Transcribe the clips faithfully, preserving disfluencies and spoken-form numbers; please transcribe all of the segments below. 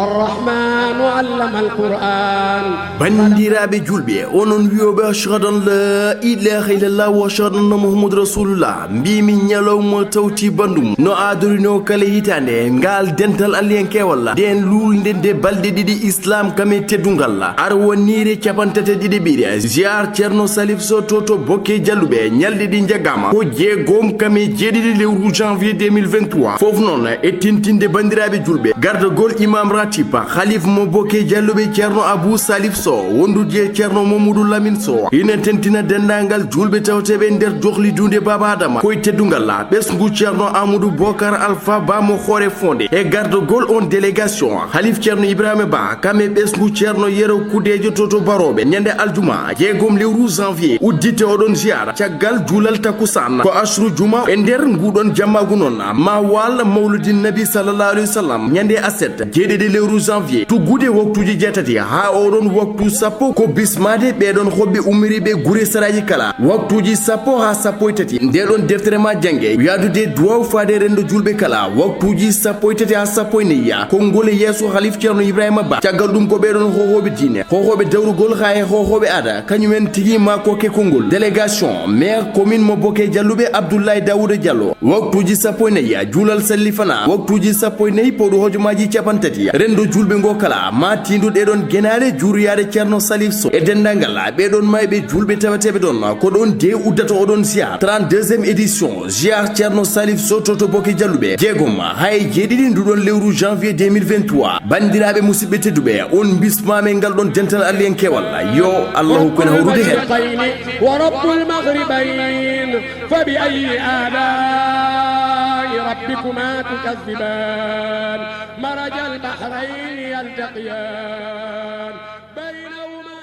الرحمن علم القرآن. Banndiraaɓe julɓe, onon wi'ooɓe ashhadu an laa ilaaha illallah wa ashhadu anna Muhammadu Rasulullah, mbiimi ñalawma tawti banndum no aadorinoo kala hitaande ngaal dental alliyankewal, ndeen luulnde nde balɗe ɗiɗi Islam kam e teddungal, arwaniire capanɗe tati e ɗiɗi ɓiire ziar Ceerno Salif Soh to to Bokke Jalluɓe, ñalɗi ɗi njaggaama ko jeegom kam e jeeɗiɗi lewru janvier deux mille vingt-trois. Fof noon e tintinde banndiraaɓe julɓe, gardagol Imam Ratib, Khalif mo Bokke Jalluɓe Ceerno Abou Salif Soh, wondude e Ceerno Mamadou Lamine Soh, ina tentina denndaangal julɓe tawteeɓe nder dohli duunde Baaba Adama, koye teddungal la, ɓesngu Ceerno Amadou Bokar Alpha Ba mo Hoore Fonde, e gardagol on délégation, Khalif Ceerno Ibrahima Ba, kam e ɓesngu Ceerno Yero Kudeejo to to Barooɓe, ñande aljuma, jeegom lewru janvier, uddite oɗon ziara, caggal juulal takkusaan, ko asru juma, e nder nguɗon jammaagu noon, ma waal Mawludin Nabi sallallahu alayhi wa sallam, ñande aset, jeeɗiɗi lewru janvier, tuggude waktuuji jeetati haa oɗon waktu sappo, ko bismaade ɓeɗon hoɓɓe ummiriiɓe gure saraaji kala, waktuuji sappo haa sappo e tati. Nde ɗon deftere ma jannge, yaadude duwaw faade renndo julɓe kala, waktuuji sappo e tati haa sappo e nayi, konngol e yeeso Khalif Ceerno Ibrahima Ba. Caggal ɗum ko ɓeɗon hohooɓe diine, hohooɓe dawrugol haa e hohooɓe aada, kañum en tigi ma kokke konngol. Délégation, maire commune mo Bokke Jalluɓe Abdoulaye Daouda Diallo. Waktuuji sappo e nayi, juulal sallifana. Waktuuji sappo e nayi, pawɗo hojomaaji capanɗe tati. Renndo julɓe ngo kala, ma tiindu ɗeɗon genaale juuroyaade Ceerno Salif Soh. E denndaangal ɓeɗon maayɓe julɓe tawateeɓe ɗon, ko ɗon de uddata oɗon ziar. Trente-deuxième édition, ziar Ceerno Salif Soh to to Bokke Jalluɓe. Jeegom, haa e jeeɗiɗi nduɗon lewru janvier deux mille vingt-trois. Banndiraaɓe musidɓe tedduɓe, on bismaama e ngal ɗon dental alliyankewal. Yo Allahu ko en hawrude heen. المشرقين ورب المغربين، فبأي آلاء ربكما تكذبان؟ مرج البحرين يلتقيان، بينهما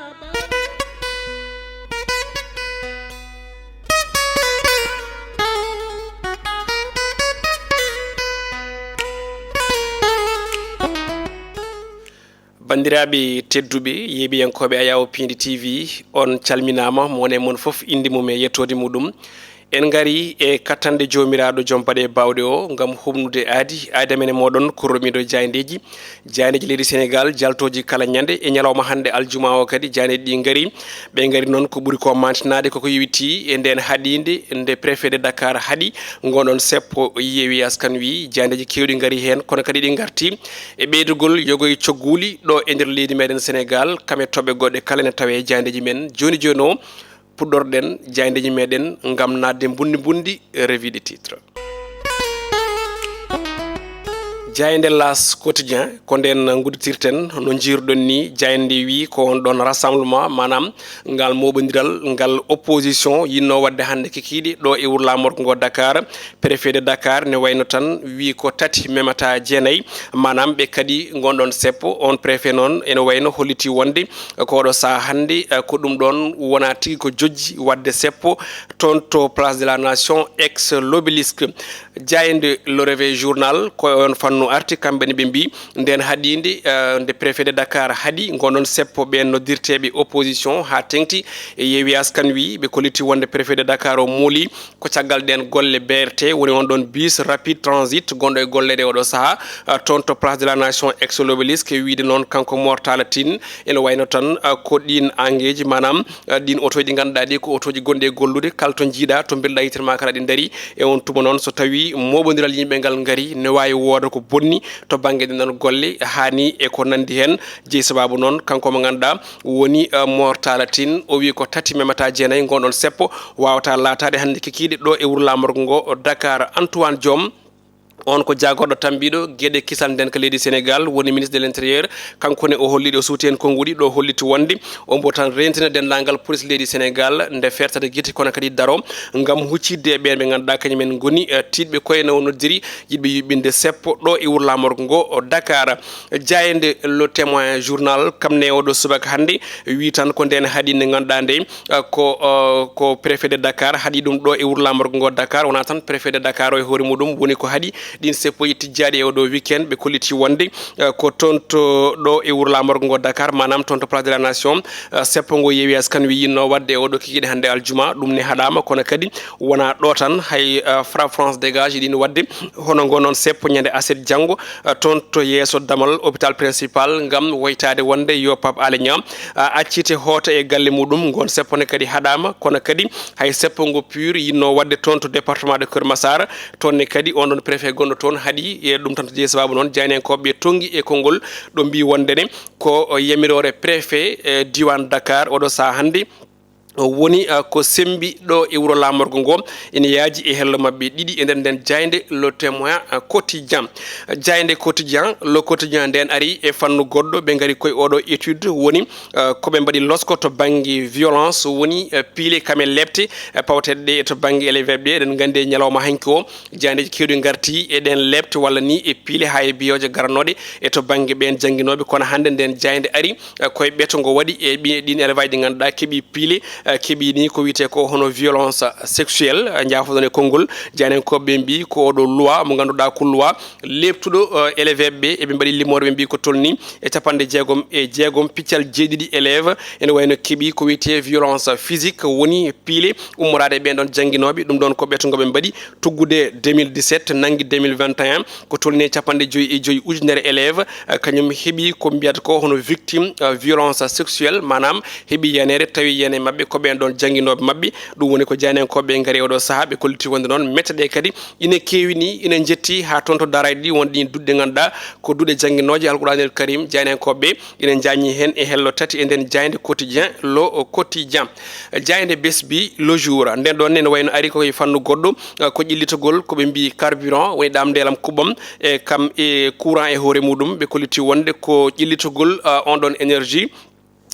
Banndiraaɓe tedduɓe, yeeɓiyankooɓe Ayawo Piindi T V, on calminaama, mo won e mon fof innde mum e yettoode muɗum. En ngarii e kattanɗe Joomiraaɗo Joom Baɗe Baawɗe o ngam huɓnude aadi, aadi amen e mooɗon, korruɗo miɗo jaayndeeji. Jaayndeeji leydi Senegaal, jaltooji kala ñande e ñalawma hannde aljuma o kadi, jaayndeeji ɗi ngarii. Ɓe ngarii noon ko ɓuri ko maantinaade koko yowitii e ndeen haɗiinde nde préfet de Dakar haɗi ngoon ɗoon seppo, Yewwi Askan Wi. Jaayndeeji keewɗi ngarii heen, kono kadi ɗi ngartii e ɓeydugol yogo e cogguuli ɗo e nder leydi meɗen Senegaal, kam e toɓɓe goɗɗe kala ene tawee e jaayndeeji men. Jooni jooni o, puɗɗorɗen jaayndeeji meɗen ngam naatde mbunndi mbunndi, revue de titre. Jaaynde L'As Quotidien, ko ndeen ngudditirten, no njiiruɗon ni, jaaynde wi ko on ɗon rassemblement, maanaam ngal mooɓondiral ngal opposition yinnoo waɗde hannde kikiiɗe ɗo e wuro laamorgo ngo Dakar. Préfet de Dakar ne wayno tan wi ko tati memata jeenayi, maanaam ɓe kadi ngon ɗon seppo. On préfet noon ene wayno holliti wonde ko oɗo sahaa hannde, eh, ko ɗum ɗoon wona tigi ko jojji waɗde seppo toon to Place de la Nation, ex l'Obélisque. Jaaynde Le Réveil Journal ko e on fannu arti, kamɓe ne ɓe mbii ndeen haɗiinde, eh, nde préfet de Dakar haɗi ngon ɗon seppo ɓeen noddirteeɓe opposition haa teŋti e Yewwi Askan Wi, ɓe kolliti wonde préfet de Dakar o mooli ko caggal ɗeen golle B R T, woni on ɗon bus rapide transit gonɗo e golleede oɗo sahaa, ah, toon to Place de la Nation, ex l'Obélisque, e wiyde noon kanko Mor Talla Tine, ene wayno tan, ah, ko ɗiin angeeji, maanaam, ah, ɗiin otooji ɗi ngannduɗaa ɗi ko otooji gonɗi e gollude, kala to njiiɗaa, to mbelɗaa yitere ma kala ɗi ndarii. E on tuma noon, so tawii mooɓondiral yimɓe ngal ngarii, ne waawi wooda ko bonni to bannge ɗee ɗoon golle, haa ni e ko nanndi heen. Jeyi sabaabu noon, kanko mo ngannduɗaa woni, eh, Mor Talla Tine, o wii ko tati memata jeenayi, ngon ɗon seppo waawata laataade hannde kikiiɗe ɗo e wuro laamorgo ngo Dakar. Antoine Diome, on ko jaagorɗo tambiiɗo geɗe kisal ndenka leydi Senegaal, woni ministre de l'Intérieur, kanko ne o holli ɗo suuti heen konnguɗi ɗo holliti wonde o mbo tan rentina denndaangal police leydi Senegaal nde fertata gite kono kadi daro ngam huccitde e ɓeen ɓe ngannduɗaa kañum en ngoni, eh, tiiɗɓe koye no noddiri yiɗɓe yuɓɓinde seppo ɗo e wuro laamorgo ngo Dakar. Jaaynde Le Témoin Journal, kam ne oɗo subaka hannde, wii tan ko ndeen haɗi nde ngannduɗaa nde, eh, ko, eh, ko préfet de Dakar haɗi ɗum ɗo e wuro laamorgo ngo Dakar, wonaa tan préfet de Dakar o e hoore muɗum woni ko haɗi Ɗin seppoji tijjaaɗi e oɗo weekend, ɓe kolliti wonde, eh, ko toon to ɗo e wuro laamorgo ngo Dakar, maanaam toon to Place de la Nation, eh, seppo ngo Yewwi Askan Wi yinno waɗde e oɗo kikiiɗe hannde aljuma. Ɗum ne haɗaama, kono kadi wonaa ɗo tan, hay, eh, Fra France Dégage ɗin waɗde hono ngo noon seppo ñande aset janngo, eh, toon to yeeso damal hôpital principal ngam woytaade wonde yo Pape Alé Niang, eh, accite hoota e galle muɗum. Ngon seppo ne kadi haɗaama, kono kadi hay seppo ngo pur yinno waɗde toon to département de Keur Massar. Toon ne kadi on ɗon préfet gonɗo toon haɗi e ɗum tan to jeyi sababu noon jaynenkooɓe ɓe tonngi e konngol ɗo mbii wonde ne ko yamiroore préfet, eh, diiwaan Dakar oɗo sahaa hannde woni, eh, ko semmbi ɗo e wuro laamorgo ngo ene yaaji e hello maɓɓe ɗiɗi e nder nden jaaynde Le Témoin, eh, Quotidien. Jaaynde Quotidien, Le Quotidien nden ari e fannu goɗɗo, ɓe ngari koye oɗo étude woni, eh, ko ɓe mbaɗi losko to bannge violence woni, eh, piile kame leɓte, eh, pawteɗe ɗe to bannge élève ɓe. Eɗen nganndi e ñalawma hanki o, jaayndeeji keewɗi ngarti e ɗen leɓte walla ni e piile haa e biyooje garanooɗe e to bannge ɓeen jannginooɓe. Kono hannde nden jaaynde ari, eh, koye ɓeto ngo waɗi e ɓi-, ɗin élève aji ɗi ngannduɗaa keɓi piile, eh, keɓi ni ko wiyetee ko hono violence sexuelle, eh, njaafoɗon e konngol. Jaayndenkooɓe ɓe mbii ko oɗo loi mo ngannduɗaa ko loi leɓtuɗo, eh, élève ɓe, eɓe mbaɗi limoore ɓe mbii ko tolni e capanɗe jeegom e jeegom piccal jeeɗiɗi élève ene wayno keɓi ko wiyetee violence physique woni piile ummoraade e ɓeen ɗon jannginooɓe. Ɗum ɗon ko ɓeto ngo ɓe mbaɗi tuggude deux mille dix-sept nanngi deux mille vingt et un, ko tolni e capanɗe joyi e joyi ujunere élève, eh, kañum heɓi ko mbiyata ko hono victime, eh, violence sexuelle, maanaam heɓi yaneede tawi yene maɓɓe ko ɓeen ɗon jannginooɓe maɓɓe. Ɗum woni ko jaayndenkooɓe ngari e oɗo sahaa, ɓe kolliti wonde noon mette ɗe kadi ina keewi ni, ina njetti haa toon to daraaji ɗi wonde ɗin duɗe ngannduɗaa ko duɗe jannginooje Alquraanil Karim. Jaayndenkooɓe ina njaññi heen e hello tati e nden jaaynde Quotidien, Le Quotidien. Jaaynde Besbi, Le Jour, nden ɗon ene wayno ari ko e fannu goɗɗo, eh, ko ƴellitogol ko ɓe mbii carburant, woni ɗam ndelam kuɓɓam, e kam e courant e hoore muɗum. Ɓe kolliti wonde ko ƴellitogol, eh, on ɗon énergie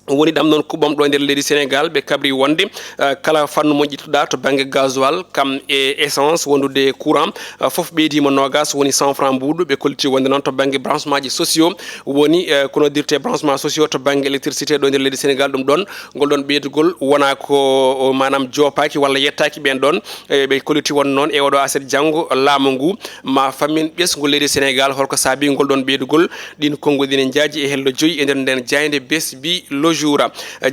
woni ɗam noon kuɓɓam ɗo e nder leydi Sénégal. Ɓe kabri wonde, eh, kala fannu mo ƴettuɗaa to bannge gasoil kam e essence wondude courant, eh, fof ɓeydiima noogas woni cent francs mbuuɗu. Ɓe kolliti wonde noon to bannge branchement ji sociaux woni, eh, ko noddirte branchement sociaux to bannge électricité ɗo e nder leydi Sénégal. Ɗum ɗon, ngol ɗon ɓeydugol wonaa ko, o, maanaam joopaaki walla yettaaki ɓeen ɗon, eh, ɓe kolliti won noon e oɗo aset janngo laamu ngu ma fammin ɓesngu leydi Sénégal holko saabi ngol ɗon ɓeydugol. Ɗin konnguɗi ne njaaji e hello joyi e nder nden jaaynde Besbi, Le Jour.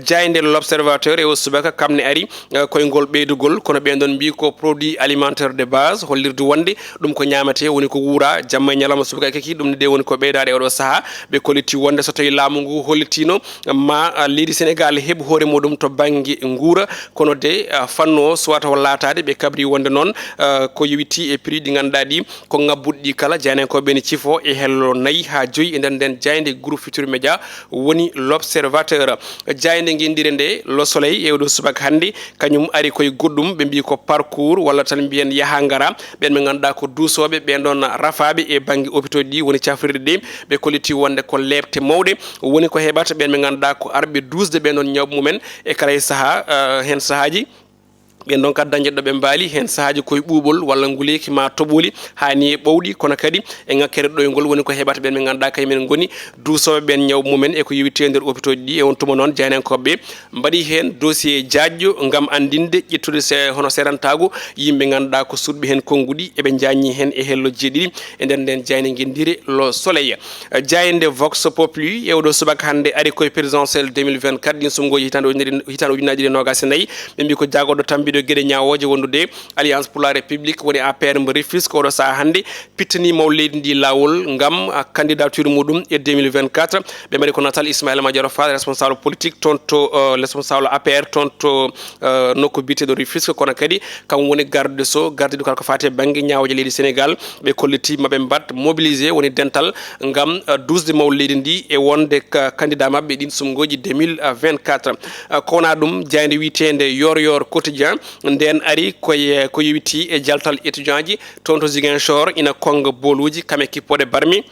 Jaaynde L'Observateur e o subaka kam ne ari, eh, koyngol ɓeydugol, kono ɓeen ɗon mbii ko produit alimentaire de base, hollirde wonde ɗum ko ñaametee, woni ko wuura jamma e ñalawma, subaka e kaki. Ɗum ne de woni ko ɓeydaade e oɗo sahaa. Ɓe kolliti wonde so tawi laamu ngu hollitiino ma, ah, leydi Sénégal heɓ hoore muɗum to bannge nguura, kono de, ah, fannu o suwata o laataade. Ɓe kabri wonde noon, ah, ko yowiti e prix ɗi ngannduɗaa ɗi ko ngabbuɗi ɗi kala. Jaayndenkooɓe ne cifo e hello nayi haa joyi e nder nden jaaynde Groupe Futurs Médias woni L'Observateur. Jaaynde ngenndire nde Le Soleil e oɗo subaka hannde kañum ari koye goɗɗum, ɓe mbii ko parcours walla tan mbiyen yaha ngara ɓeen ɓe ngannduɗaa ko duusooɓe, ɓeen ɗon rafaaɓe e bannge hôpitaux ɗi woni cafrirɗe ɗe. Ɓe kolliti wonde ko leepte mawɗe woni ko heɓata ɓeen ɓe ngannduɗaa ko arɓe duusde ɓeen ɗon ñawɓe mumen e kala e sahaa, eh, heen sahaaji ɓeen ɗon kadi dañde ɗo ɓe mbaali, heen sahaaji koye ɓuuɓol walla nguleeki ma toɓooli haa ni e ɓowɗi, kono kadi e ŋakkere ɗoyngol woni ko heɓata ɓeen ɓe ngannduɗaa kañumen ngoni duusooɓe ɓeen ñawɓe mumen e ko yowiti e nder hôpitaux ɗi. E on tuma noon, jaayndenkooɓe ɓe mbaɗi heen dossier jaajɗo ngam anndinde, ƴettude se-, hono serantaagu yimɓe ngannduɗaa ko suuɗɓe heen konnguɗi, eɓe njaññi heen e hello jeeɗiɗi e nder nden jaaynde ngenndire Le Soleil. Jaaynde Vox Populi e oɗo subaka hannde ari koye présidentielle deux mille vingt-quatre, ɗin suɓngooji hitaande ujunere, hitaande ujunaaji ɗiɗi e noogaas e nayi. Ɓe mbii ko jaagorɗo tambiiɗo geɗe ñaawooje wondude Alliance pour la République woni A P R mbo Rufisque oɗo sahaa hannde pittanii mawɗo leydi ndi laawol ngam, ah, candidature muɗum e deux mille vingt-quatre. Ɓe mbaɗi ko natal Ismaïla Madior Fall, responsable politique toon to, eh, responsable A P R toon to, eh, nokku biyeteeɗo Rufisque, kono kadi kam woni garde des Sceaux, gardiiɗo kala ko faati e bannge ñaawooje leydi Sénégal. Ɓe kolliti maɓe mbaɗ mobilisé woni dental ngam, eh, duusde mawɗo leydi ndi e wonde ka candidat maɓɓe ɗin suɓngooji deux mille vingt-quatre. Eh, ko wonaa ɗum, jaaynde wiyeteende Yoor Yoor Quotidien nden ari koye, ko yowiti e jaltal étudiant ji toon to Ziguinchor ina konnga booluuji kam e kippooɗe barmi.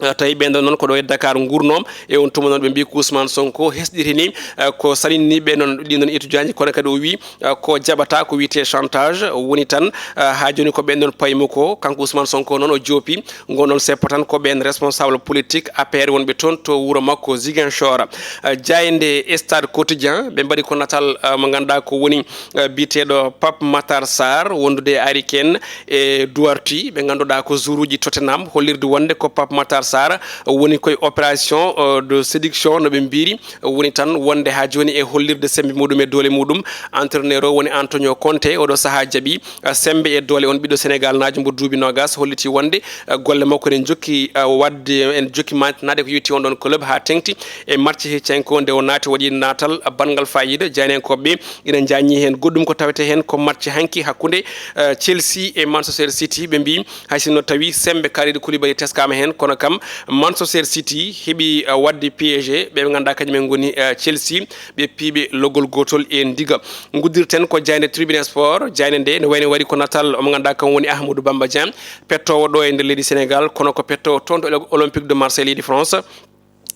Eh, tawi ɓen ɗon noon ko ɗo e Dakar ngurnoo. E on tuma noon ɓe mbii ko Ousmane Sonko hesɗitini, eh, ko saɗinni ɓe noon, ɗin ɗon étudiant ji, kono kadi o wii, eh, ko jaɓata ko wiyetee chantage. Woni tan, eh, haa jooni ko ɓen ɗon paymo ko. Kanko Ousmane Sonko noon o joopi ngon ɗon seppo tan ko ɓen responsable politique A P R wonɓe toon to wuro makko Ziguinchor. Eh, jaaynde Stade Quotidien, ɓe mbaɗi ko natal, eh, mo ngannduɗaa ko woni, eh, biyeteeɗo Pape Matar Sarr, wondude e Harry Kane e Doherty, ɓe ngannduɗaa ko joueuruuji Tottenham, hollirde wonde ko Pape Matar Sarr woni koye opération, eh, de séduction no ɓe mbiiri. Woni tan wonde haa jooni e hollirde semmbe muɗum e doole muɗum. Entraîneur o woni Antonio Conte, oɗo sahaa jaɓi, eh, semmbe e doole on ɓiɗɗo Senegal naajo mo duuɓi noogas, holliti wonde, eh, golle makko ene njokki, eh, waɗde, ene njokki maantinaade ko yowiti on ɗon club haa teŋti e match heccanko nde o naati, waɗi naatal banngal faayiida. Jaayndiyankooɓe ɓe ina njaññi heen. Goɗɗum ko tawetee heen ko match hanki hakkunde, eh, Chelsea e Manchester City. Ɓe mbii hay sinno tawi semmbe Kalidou Koulibaly teskaama heen, kono kam Manchester City heɓi, eh, waɗde piégé ɓe ɓe ngannduɗaa kañum en ngoni, eh, Chelsea, ɓe piiɓe loggol gootol e ndiga. Nguddirten ko jaaynde Tribune Sport. Jaaynde nde ne wayno waɗi ko natal omo ngannduɗaa kam woni Ahmadou Bamba Dieng, pettoowo ɗo e nder leydi Senegal, kono ko pettoowo toon to Olympique de Marseille, leydi France.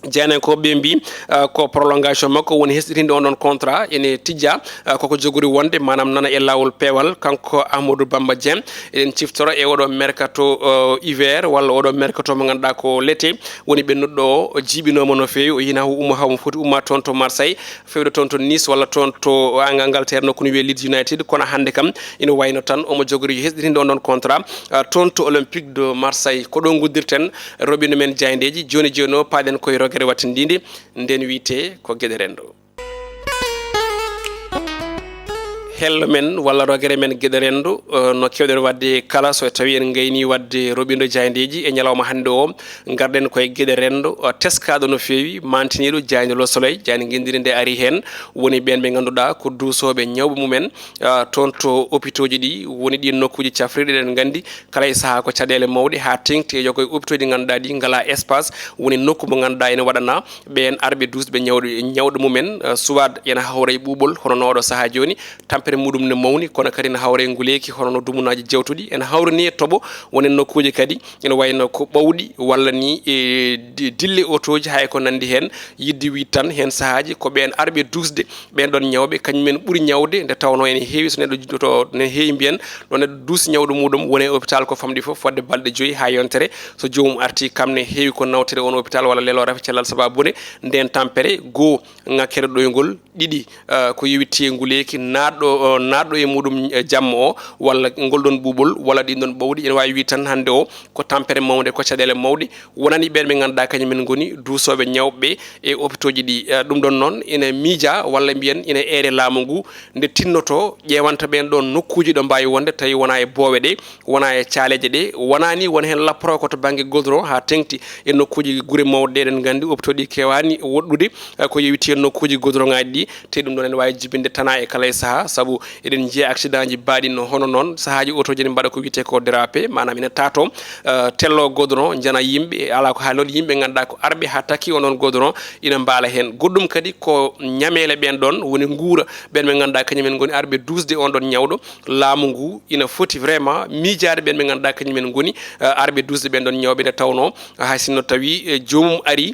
Jaayndiyankooɓe ɓe mbii, ah, ko prolongation makko woni hesɗitinde on ɗon contrat ene tijja, ah, koko jogori wonde, maanaam nana e laawol peewal, kanko Ahmadou Bamba Dieng. Eɗen ciftora e oɗo mercato, ah, hiver walla oɗo mercato mo ngannduɗaa ko l'été, woni ɓennuɗo o, o jiiɓinooma no feewi, o yina o umma haw mo foti umma toon to Marseille, fewde toon to Nice walla toon to Ang-, Angleterre, nokku no wiyee Leeds United, kono hannde kam ina wayno tan omo jogori hesɗitinde on ɗon contrat, ah, toon to Olympique de Marseille. Ko ɗo nguddirten robindo men jaayndeeji. Jooni jooni o, paaɗen koye rogere wattindiinde, nden wiyetee ko Geɗe Renndo. Hello men walla rogere men Geɗe Renndo, eh, no keewɗen waɗde kala so tawii en ngaynii waɗde robindo jaayndeeji e ñalawma hannde o, ngarɗen koye Geɗe Renndo, eh, teskaaɗo no feewi, maantiniiɗo jaaynde Le Soleil, jaaynde ngenndire nde arii heen, woni ɓeen ɓe ngannduɗaa ko duusooɓe ñawɓe mumen, eh, toon to opitooji ɗi, woni ɗiin nokkuuji cafrirɗi, eɗen nganndi kala e sahaa ko caɗeele mawɗe haa teŋti e yoga e opitooji ɗi ngannduɗaa ɗi ngalaa espace, woni nokku mo ngannduɗaa ene waɗana ɓeen arɓe duusɓe ñawɗo, ñawɗo mumen, eh, suwaad ene hawra e ɓuuɓol, hono no oɗo sahaa jooni, tampere muɗum ne mawni, kono kadi ene hawra e nguleeki, hono no dumunaaji jawtuɗi, ene hawra ni e toɓo, woni nokkuuji kadi ene wayno ko ɓawɗi, walla ni e di-, dille otooji, hay ko nanndi heen, yiɗde wiide tan heen sahaaji ko ɓeen arɓe duusde ɓeen ɗon ñawɓe, kañum en ɓuri ñawde, nde tawnoo ene heewi so neɗɗo, to, ne heewi mbiyen, ɗo neɗɗo duusi ñawɗo muɗum, woni e hôpital ko famɗi fof, fodde balɗe joyi haa yontere. So joomum artii, kam ne heewi ko nawtede on hôpital walla leloo rafi cellal, sabaabu nde ndeen tampere, goo ŋakkere ɗoyngol, ɗiɗi, eh, ko yowiti e nguleeki, naatɗo, eh, naatɗo e muɗum, eh, jamma o, walla ngol ɗon ɓuuɓol, walla ɗin ɗon ɓawɗi. Ene waawi wii tan hannde o ko tampere mawnde, ko caɗeele mawɗe. Wonani ɓeen ɓe ngannduɗaa kañum en ngoni duusooɓe ñawɓe e opitooji ɗi. Eh, ɗum ɗon noon ina miija walla mbiyen ina eere laamu ngu nde tinnotoo ƴeewanta ɓeen ɗoon nokkuuji ɗo mbaawi wonde tawi wonaa e boowe ɗe, wonaa e caaleeje ɗe, wonaa ni won heen lapporo ko to bannge goudron haa teŋti e nokkuuji gure mawɗe ɗe. Eɗen nganndi opitooji ɗi keewaani woɗɗude, eh, ko yowiti e nokkuuji goudron ŋaaji ɗi. Te ɗum ɗoon ene waawi jibinde tanaa e kala e sahaa, sabu eɗen njiya accident ji baaɗi no hono noon, sahaaji otooji ne mbaɗa ko wiyetee ko dérapé, maanaam ina taato, eh, tello goudron, njana yimɓe, alaa ko haali noon, yimɓe ngannduɗaa ko arɓe haa takki on ɗon goudron ina mbaala heen. Goɗɗum kadi ko ñameele ɓeen ɗoon woni nguura, ɓeen ɓe ngannduɗaa kañum en ngoni arɓe duusde on ɗon ñawɗo. Laamu ngu ina foti vraiment miijaade ɓeen ɓe ngannduɗaa kañum en ngoni, eh, arɓe duusde ɓeen ɗoon ñawɓe, nde tawnoo hay sinno tawii, eh, joomum arii,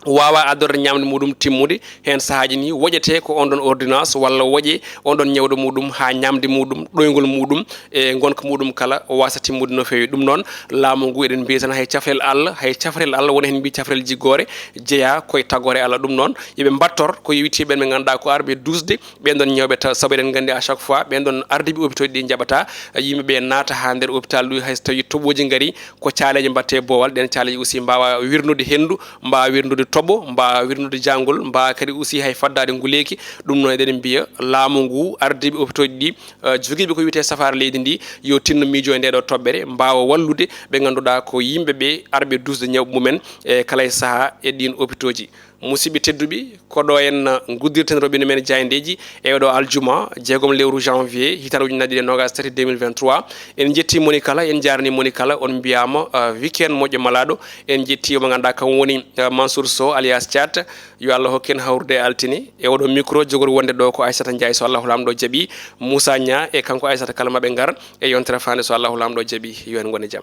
waawa addorde ñaamde muɗum timmude, heen sahaaji ni woƴetee ko on ɗon ordonnance walla woƴe on ɗon ñawɗo muɗum haa ñaamde muɗum, ɗoyngol muɗum e ngonka muɗum kala waasa timmude no feewi. Ɗum noon, laamu ngu eɗen mbiya tan hay cafrel Allah, hay cafrel Allah, wona heen mbiya cafrel jiggoore, jeyaa koye tagoore Allah. Ɗum noon, yo ɓe mbattor ko yowiti ɓeen ɓe ngannduɗaa ko arɓe duusde ɓeen ɗon ñawɓe, taw sabu eɗen nganndi à chaque fois ɓeen ɗon ardiiɓe opitooji ɗi njaɓata yimɓe ɓe naata haa nder hôpital ɗum, hay so tawii toɓooji ngarii, ko caaleeje mbaɗtee boowal, ɗeen caaleeje aussi mbaawa wirnude henndu, mbaawa wirnude toɓo, mbaawa wirnude jaangol, mbaawa kadi aussi hay faddaade nguleeki. Ɗum noon eɗen mbiya laamu ngu, ardiiɓe opitooji ɗi, eh, jogiiɓe ko wiyetee safaara leydi ndi, yo tinno miijo e ndee ɗoo toɓɓere, mbaawa wallude ɓe ngannduɗaa ko yimɓe ɓe arɓe duusde ñawɓe mumen e kala e sahaa e ɗiin opitooji. Musidɓe tedduɓe, ko ɗo en nguddirten robindo men jaayndeeji e oɗo aljuma, jeegom lewru janvier, hitaande ujunnaje ɗiɗi e noogas tati, deux mille vingt-trois. En njettii moni kala, en njaarnii moni kala, on mbiyaama, uh, weekend moƴƴo malaaɗo. En njettii mo ngannduɗaa kam woni, uh, Mansour Sow alias Thiat. Yo Allah hokku en hawrude e altine. E oɗo micro jogori wonde ɗo ko Aissata Ndiaye, so Allahu Laamɗo jaɓii, Moussa Niang e kanko Aissata kala maɓe ngar e yontere faande so Allahu Laamɗo jaɓii. Yo en ngon e jam.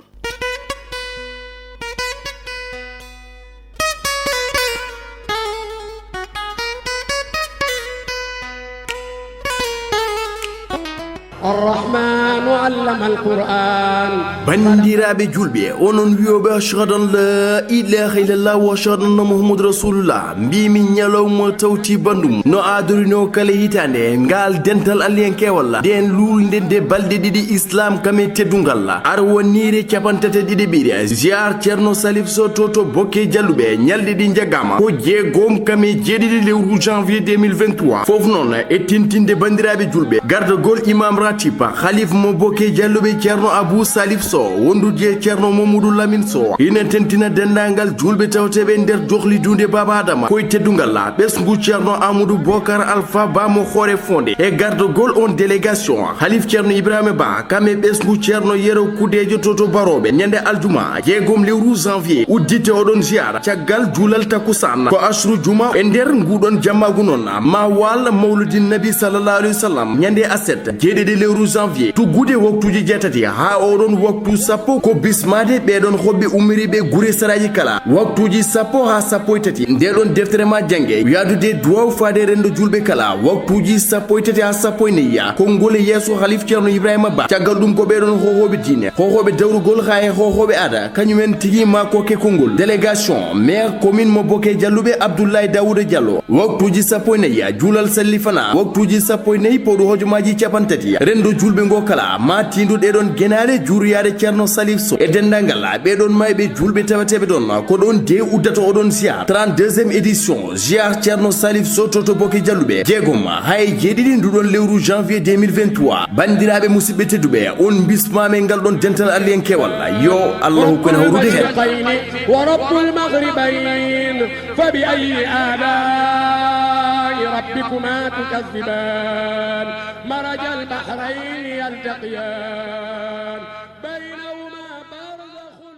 الرحمن علم القرآن. Banndiraaɓe julɓe, onon wiyooɓe ashhadu an la ilaha illallah wa ashhadu anna muhammadu rasulullah, mbimi ñalawma tawti bandum no adorinoo kala hitaande ngal dental aliyankewal, nden luulnde nde balɗe ɗiɗi islam kam e teddungal, ar wonniire capantate ɗiɗi ɓiire ziar Ceerno Salif Soh to to Bokke Jalluɓe, ñalɗi ɗi njaggaama ko jeegom kam e jeeɗiɗi lewru janvier deux mille vingt-trois. Fof noon e tintinde banndiraaɓe julɓe, gardagol imam ratib, halif mo Bokke Jalluɓe Ceerno Abou Salif Soh, wondude e Ceerno Mamadou Lamine Soh, ina tentina denndaangal julɓe tawteeɓe nder dohli duunde Baaba Adama, koye teddungal la ɓesngu Ceerno Amadou Bokar Alpha Ba mo Hoore Fonde, e gardagol on délégation, halif Ceerno Ibrahima Ba, kam e ɓesngu Ceerno Yero Kudeejo to to Barooɓe, ñande aljuma, jeegom lewru janvier, uddite oɗon ziara, caggal juulal takkusaan, ko asru juma, e nder nguɗon jammaagu noon, ma wal mawludin nabi sallallahu alayhi wa sallam, ñande aset, jeeɗiɗi lewru janvier, tuggude waktuuji jeetati haa oɗon waktu sappo, ko bismaade ɓeɗon hoɓɓe ummiriiɓe gure saraaji kala, waktuuji sappo haa sappo e tati, ndeɗon deftere ma jannge, yaadude duwaw faade renndo julɓe kala, waktuuji sappo e tati haa sappo e nayi, konngol e yeeso halif Ceerno Ibrahima Ba, caggal ɗum ko ɓeɗon hohooɓe diine, hohooɓe dawrugol haa e hohooɓe aada, kañum en tigi ma kokke konngol, délégation, maire commune mo Bokke Jalluɓe Abdoulaye Daouda Diallo, waktuuji sappo e nayi, juulal sallifana, waktuuji sappo e nayi, pawɗo hojomaaji capanɗe tati, renndo julɓe ngo kala, ma tiindu ɗeɗon genaale juuroyaade Ceerno Salif Soh, e denndaangal ɓeɗon mayɓe julɓe taweteeɓe ɗon, ko ɗon de uddata oɗon ziar, trente-deuxième édition, ziar Ceerno Salif Soh to to Bokke Jalluɓe, jeegom, haa e jeeɗiɗi nduɗon lewru janvier deux mille vingt-trois, banndiraaɓe musidɓe tedduɓe, on mbismaama e ngal ɗon dental aliyankewal, yo Allahu kono hawrude heen. المشرقين ورب المغربين، فبأي آلاء ربكما تكذبان؟ مرج البحرين يلتقيان.